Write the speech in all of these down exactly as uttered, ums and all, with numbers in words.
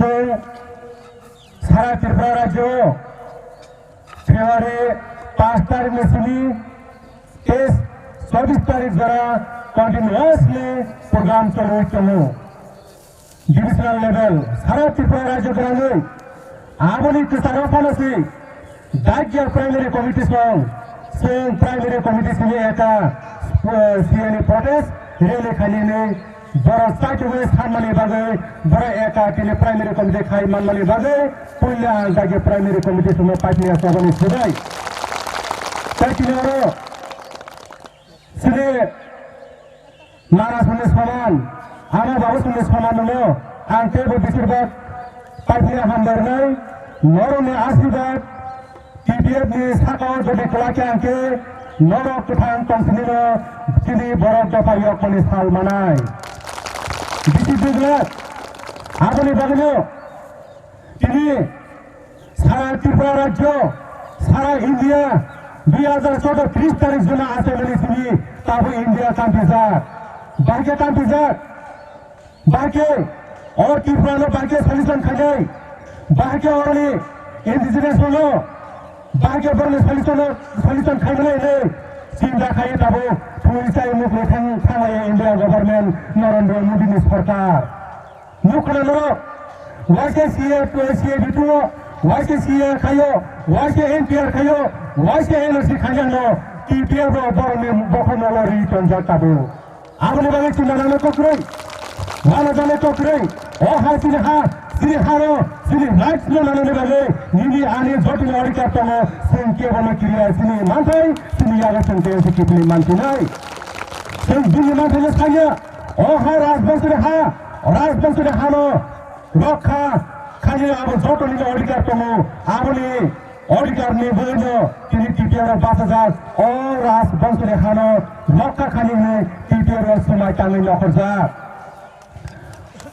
Sara Tripura rajyo February paanch tarikh ni simi teis chobbish tarikh jora continuously program choli tongo. Divisional level sara Tripura rajyo gwnangwi aboni kwcharo phano se Dakya Primary Committee song, song Primary Committee sini eka, eh, siyani protest rally khainani borok chaitugwi sanmani bagwi borok eka tini Primary Committee khai manmani bagwi puila ang Dakya Primary Committee songno paitni asabani sudai. Tai tini oro sini Nara songni soman, ama babu songni soman nungno ang teibo bisirbak paithia hambai rwnai, norokni asirwad, T P F ni sakao jodi kwlakhe ang khe norok kwthang tongsinino chini borok dopha yokmani sal manai. Bisi bujlak, aboni bagwino tini sara Tripura rajyo, sara India, dui hajar choudo tris tarikh jona achaimani simi tabo India kampijak. Bahai khe kampijak, bahai khe o Tripura no bahai khe solution khainai, bahai khe oroni indigenous no bahai khe boroni solution no solution khainai hinwi chinta khai tabo thwi chai muklo thang thanglaiya India government Narendra Modi ni sarkar. Nukha norok, waisa C A, C A B two o, waisa C A khaio, waisa N P R khaio, waisa N O C khaiyano, T P F rok borokni bokhorno lo ri tonjak tabuk. Aboni bagwi chwng nanano kokrwi, wano jano kokrwi, o ha chini ha, chini hano, chini rights no nanani bagwi, nini ani jotoni odhikar tongo, chwng kebono kiriya chini manthai, chini yago chwng kebo se kiphilwi mansinai. Chwng bini manthai no sanya, o ha rajbongso ni ha, rajbongso ni hano, rokha khainwi abo jotoni odhikar tongo, aboni odhikar ni bagwino tini T P R rok bachajak, o raj bongso ni hano rokha khainwi hwnwi T P R rok swmai tangwi nokhorjak.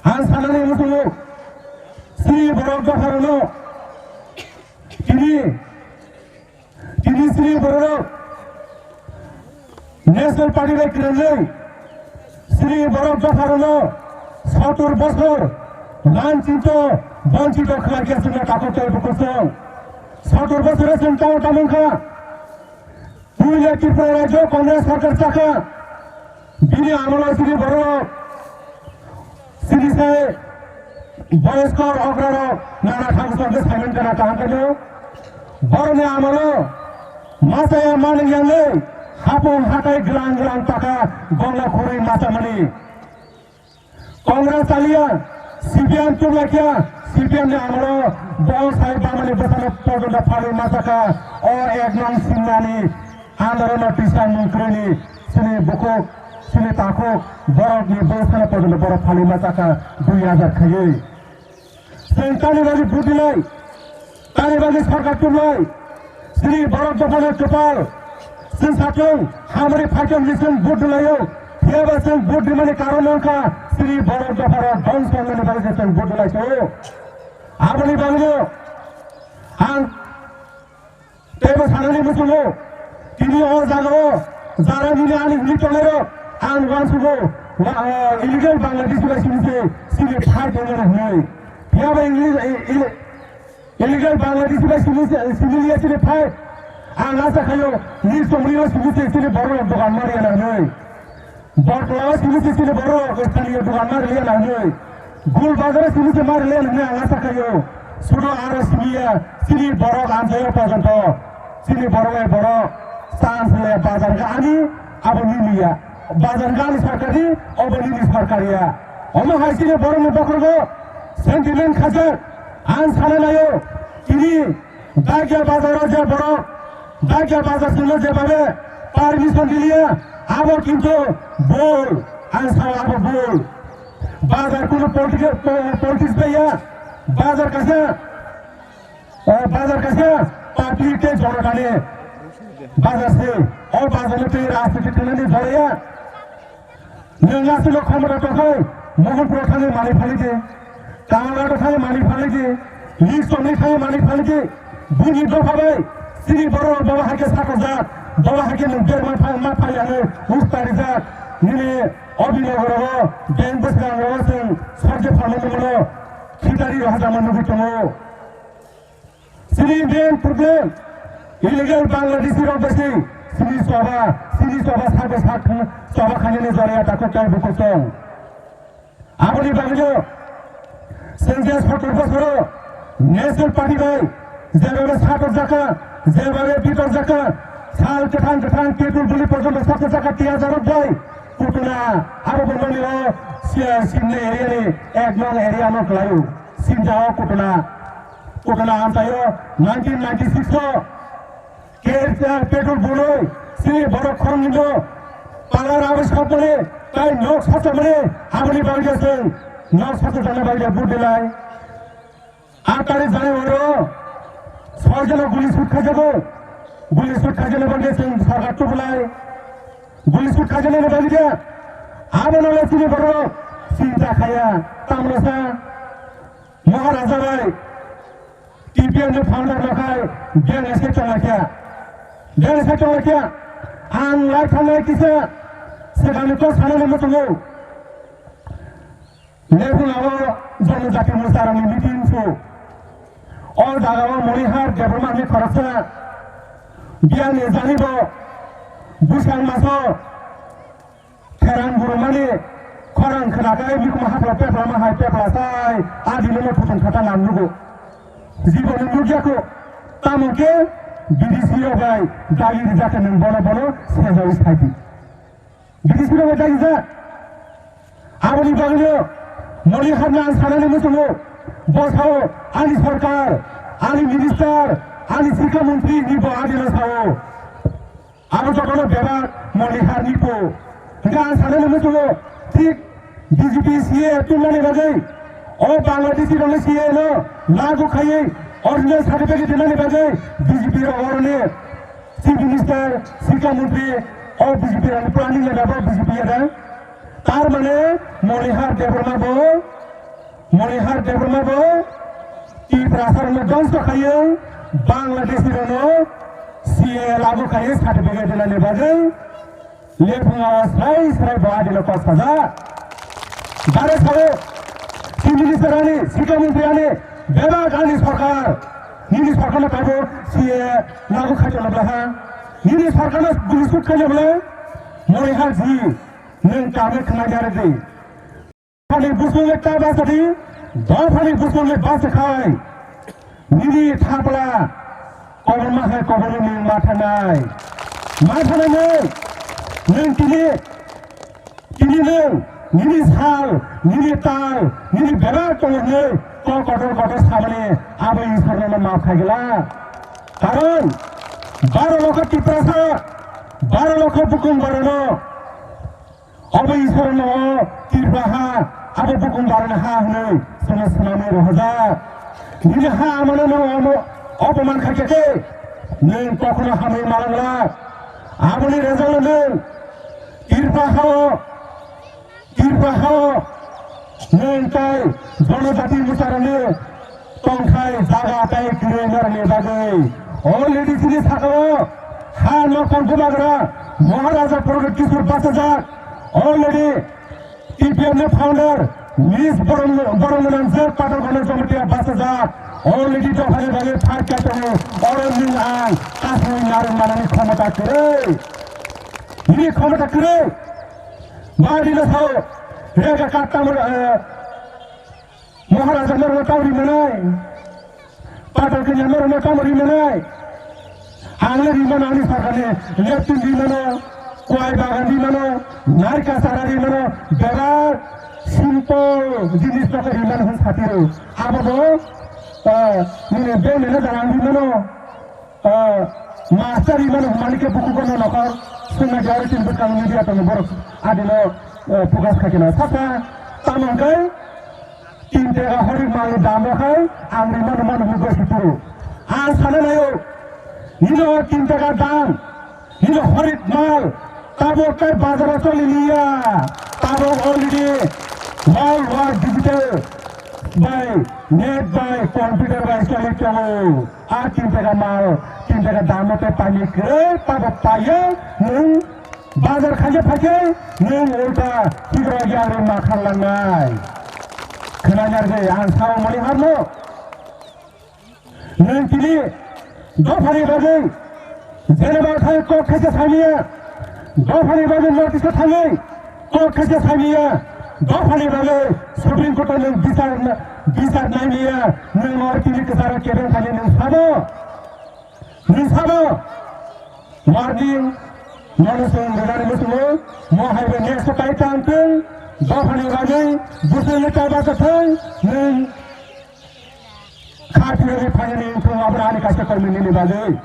Ang sanani muchungo, chini borok dopharokno tini Tini chini borok National Party bai kwrwngwi chini borok dopharokno sotor bosor lanchito bonchito khlai khe chwngno takhuk tei bukhuk song. Sotor bosoro chwng tamo tamo wngkha. Puila Tripura rajyo Congress sarkar chakha. Bini amolo chini borok, chini se boyoskor okrarok nana thangsok khe silent kana kaham khe no. Borokni amolo masa ya manung yangle hapung hatai glang glang taka gongna khurui masa mani. Congress taliya, C P M tuklaikya, C P M ni amolo bo sai bamani bwsano porjonto phalwi masa kha. O ek nong simnani andorano tisa mungkrwini chini bukhuk, chini takhuk, borokni bwsano porjonto borok phalwi masa kha dui hajar khaiwi. Chwng tani bagwi vote dilai, tani bagwi sarkar tumlai, chini borok dophano kwpal, chwng satung, hamari phaikhe hwnwi chwng vote dilaio, phiyaba chwng vote dimani karon wngkha, chini borok dophano dongso wngnani bagwi se chwng vote dilaisio. Aboni bagwino ang Teibo sanani muchungo, tini o jagao jara nini ani hwnwi tongnairok, ang uansugo, wa-, ah, illegal Bangladeshi bai simi se, simi fight wngmano hwnwi. Phiyaba ille-, i-, ille-, illegal Bangladeshi bai simi se, simi liya simi fight. Ang asa khaio, ni somrino simi se, simi borok dogan mariya na hwnwi. Bortolao simi se chini borok, staniyo dogan ma rwliya na hwnwi. Gul bazaro simi se ma rwliya na hwnwi ang asa khaio. Sudo aro simi ya, chini borok amchaio porjonto. Chini borok bai borok, chance le bazar ga ani, abo nini ya. Bazar ga ani sarkar ni, obo nini sarkar ya. Omo hai chini borok ni bokhorgo, sentiment khajak, ang sana naio, tini Dakya bazaro je borok, Dakya bazar singno jebabe permission diliya, abo kintu bol, ang sao abo bol. Bazar kuno political, po-, politics bai ya, bazar kaisa, eh, bazar kaisa public tei jonotani bazar se, o bazar no tei rajniti kwnani jora ya. Nwng aswk khomota tongkhai, Mohanpuro thangwi manwi phalwi di, Tamilnadu thangwi manwi phalwi di, Lisomni thangwi manwi phalwi di, buini dopha bai, chini borok rok bobo hai khe sakojak, bobo hai khe nwng berma phai, ma phai hwnwi usta rijak, nini Abhinav rogo, bank bwskango chwng sokje phalmani mano. Sitari rok hajama nugwi tongo. Chini main problem, illegal Bangladeshi rok bai se chini choba, chini choba sabo sak choba khainani jora ya takhuk khe bukhuk tong. Aboni bagwino chwng je sotor bosoro National Party bai jebabe satok jakha, jebabe bitor jakha, sal kwthang kwthang petrol boli porjonto saksa jakha tiya jarok bai kutuna abo bumani o si-, sinne area ni ek nong area no kwlaio. Sinjao kutuna, kutuna amchaio nineteen ninety-six o K S R petrol bunoi sini borok khoroknwino pala rawi sokmani tai nok sokmani aboni bagwi chwng nok sokjakna bagwi vote dilai. Aat tarik January o soi jono guli shoot khaijago, guli shoot khaijakna bagwi chwng sorkar tubulai, guli shoot khaijaknani bagwi abono le chini borok chinta khaiya tamno sa. Maharaja bai T P F ni founder no khai beng se chonglai kha. Beng se chonglai kha. Ang lai thangnai kisa sekhani kok sanani muchungo. Lephung abo jonojati morsarokni meeting su. O jagao Monihar Debbarma ni khoroksa biyani jani bo bwsang maso Kherang gurumani khorang khwnakhai mikhumu hapla pepla ma hai pepla sai adilino thutung khata nang nugo. Jiboni nukya kho tamo khe B D C rok bai dagi rijak khe nwng bono bono sejawi sai di. B D C rok bai dagi ja. Aboni bagwino Monihar no ang sanani muchungo bosao ani sorkar, ani minister, ani sikha montri ni bo adilo sao. Abo jotono bebak Monihar ni po. Hingke ang sanani muchungo thik B J P C A A tumnani bagwi o Bangladeshi rokni C A A no lagu khaiwi original certificate rinani bagwi B J P rok oroni Chief Minister, Sikha Montri o B J P rokni planning ya bo B J P ya da. Tar mane Monihar Debbarma bo Monihar Debbarma bo Tiprasa rokno dongso khaiwi Bangladeshi rokno C A A lagu khaiwi certificate rinani bagwi lephunga o srai srai bo adilo kok sajak. Dare sao Chief Minister ani, Sikha Montri ani, bebak ani sorkar, nini sorkar no kaibo C A A lagu khai tongna bla ha, nini sorkar no guli suk khai tongna bla, Monihar ji, nwng kami khna gare di. Dophani busung le ta basa di, dophani busung le basa khai. Nini thapla, kobor ma hai kobor ni ma thanai. Ma thanai ni, nini tini, tini ni, nini sal, nini tal, nini bera kobor ni, ko kotor kotor samani, abo Iswar no ma khai gela. Karon, baro lokho Tiprasa, baro lokho bukung baro no, Obo Iswar no Tripura ha, abo bukung barani ha hwnwi chwngno swnamwi rohorjak. Nini ha amano nwng omo opoman khaikha khe, nwng kokhono hamwi malangla. Aboni result nwng Tripura hao, Tripura hao nwng tai jonojati mwsarokni tongthai jaga tei kwrwi norokni bagwi. Already chini sakao ha nokthar bubagra Maharaja Pradyot Kishore bachajak. Already T P F ni founder Miss Borom, Borom Gwnang J Pathak Gana Jamatia bachajak. Already dophani bagwi fight khe tongo. Oro nwng ang kasui narwk manani khomota kwrwi. Nini khomota kwrwi. Bagwi no sao. Rega katta mo, eh, Maharaja norokno tamo ri manai, patal kanya norokno tamo ri manai. Ang le ri mano ani sorkarni leptin ri mano, kwai bagan ri mano, narikal chara ri mano, bebak simple jinis no khe ri mano hwn satiro. Abo bo, ah, nini bank manager ang ri mano. Ah, master imano hwnmani khe bukugo no nokhor swngnai jari tin bwskang media tongo borok adino, ah, focus khaikhe no sasa tamo hwnkhe tin tega horik malni dam rok hai ang rimano mano hwnwi gosi phuru. Ang sana naio nino tin tega dam nino horik mal Tabuk tei bazaro choli liya. Tabuk already world war digital bai net bai computer bai choli tongo. A tin taka mal, tin taka damo tei paini kwrwi tabuk paiya nwng bazar khaikhe phaikhe nwng ulta hikrok yagrwi ma kharlangnai. Ang sao mani harno. Nwng tini dophani bagwi jeneba thai kok khaisa saimiya. Dophani bagwi notice thangwi kok khaisa saimiya. Dophani bagwi Supreme Court o nwng bichar, bichar naimiya. Nwng or tini kwcharo kebeng thani nwng sabo. Nwng sabo. Warning, nono chwng rwgani muchungo, mo hai bai next o kai tang tong, dophani bagwi, bwswngni kaiba kwthwng, nwng kha phirogwi phainani wngthung, abo ani kaisa kormi nini bagwi.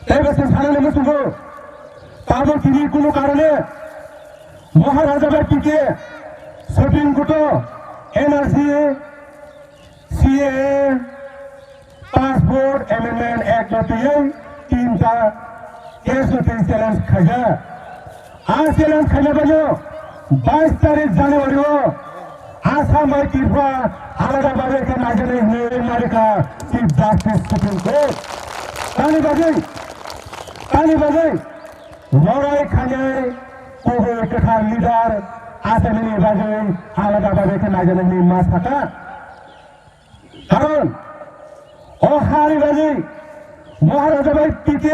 Tei bo chwng sanani muchungo, tabuk tini kunu karone, Maharaja bai P K, Supreme Court o, N R C, C A A, Passport Amendment Act no twiwi tinta case no twi challenge khaijak. A challenge khaina bagwi bais tarik January o Assam bai Tripura alada bagwi khe naijaknai hinwi narikha Chief Justice Supreme Court. Tani bagwi, tani bagwi lorai khainai kubui kwthar leader Assam ni bagwi alada bagwi khe naijaknai hinwi ma sakha. Karon o hani bagwi Maharaja bai P K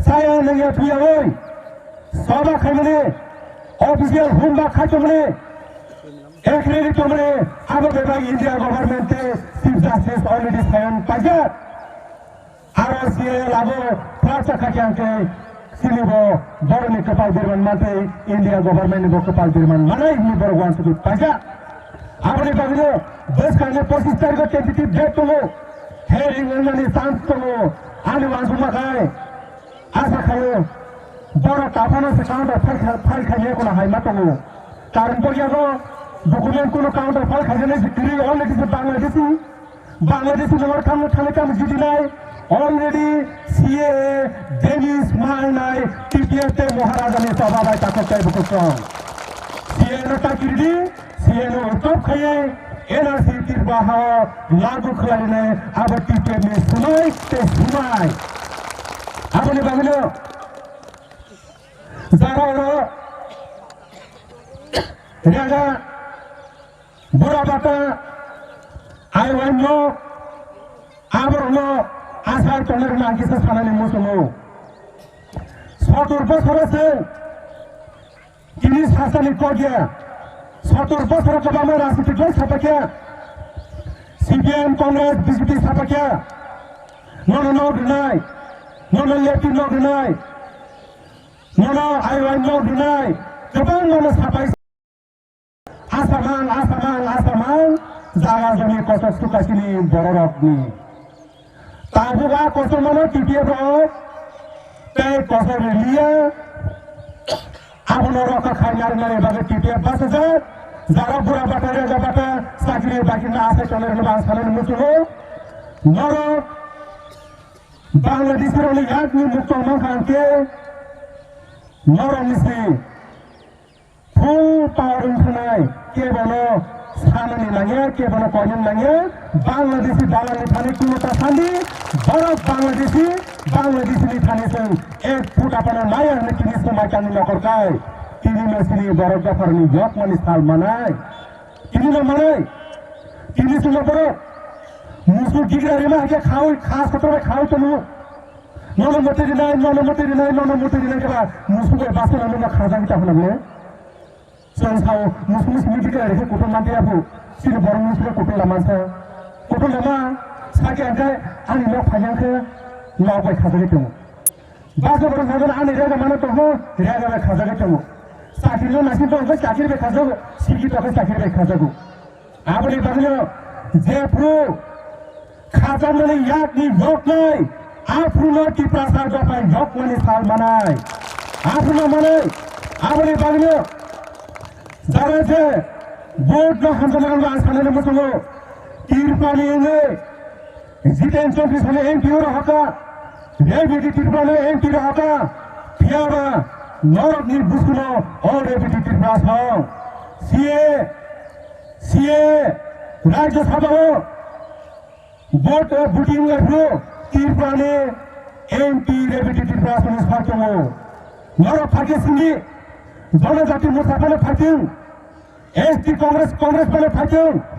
saya nangya thuyawi soba khaimani official humba khaitongmani ekhreni tongmani abo bebak India government tei Chief Justice already sayan paijak. Aro C A A labo phlak cha kha khe ang khe chini bo borokni kwpal birman mantwi India government ni bo kwpal birman manai hinwi borok uansugwi paijak. Aboni bagwino bwskangni pochis tarikh o tentative date tongo, hearing wngnani chance tongo. Ani uansukma khai asa khaio borok taphano se counter file kha-, file khainai kono hai ma tongo. Karon bo yago document kuno counter file khainani se kwrwi already se Bangladeshi. Bangladesh ni nokar khamno thangwi tamo jidinai already C A A Danish manai T P F tei Maharaja ni choba bai takhuk tei bukhuk song. C A A no takirdi, C A A no utop khaiwi N R C Tripura hao lagu khwlainai abo T P F ni sumai tei sumai. Aboni bagwino jara oro rega Bura bata, aiwai nok, aborok no asai tongnai rwna ang kisa sanani muchungo. Sotor bosoro se tini sasani kok ya. Sotor bosoro kwbangma rajniti dol sapakya. C P I M, Congress, B J P sapakya. Nono nok rwnai, nono lepti nok rwnai, nono aiwai nok rwnai, kwbangma no sapai. Asamang, asamang, asamang, jaga joni kosok sukasini bororokni. Tabuk a kosok mano T P F rok, tei kosok riliya, abono rokha khaina rwnani bagwi T P F bachajak, jara bura bata, rega bata, chakri bakirna asai tongnai rwno ang sanani muchungo. Norok Bangladesh rokni yakni muktong mankha hwnkhe norokni se. Full power wngkhanai, kebono sanani nangya, kebono koinani nangya, Bangladeshi dalanni thani kuno ta sandi, borok Bangladeshi, Bangladeshini thani chwng ek phuta phano maya hwnwi tini swmai tangwi nokor kai, tini no chini borok dopharni yokmani sal manai, tini no manai, tini chwngno borok musuk digra rima hakhe khaui, kha sotor bai khaui tongo. Nono mwtwi rinai, nono mwtwi rinai, nono mwtwi rinai khe ba musuk bai basa nono khajagwi ta phano le. Chwng sao musuk musuk ni dikhe rikhe kutung man tei aphu. Chini borok musuk kutung lama sa. Kutung lama sa khe ang khe ani nok phai yang khe nok bai khajagwi tongo. Basa borok sajana ani rega mano tongo, rega bai khajagwi tongo. Chakri no nasi tongo, chakri bai khajago, sigi tongo, chakri bai khajago. Aboni bagwino jephru khajakmani yakni yoknai, aphruno Tiprasa dophai yokmani sal manai. Aphruno manai, aboni bagwino jara je vote no hamjaknai ang sanani muchungo, Tripurani wngwi Jiten Chowdhury sani M P oro haka, Rebiti Tripurani M P oro haka, phiyaba norokni busuno o Rebiti Tripura song. C A, C A, Rajya Sabha o vote o voting lai phuru Tripurani M P Rebiti Tripura sani sak tongo. Norok phakhe sindi, Jonojati Morcha phano phaithung, S T Congress, Congress bai phaikhe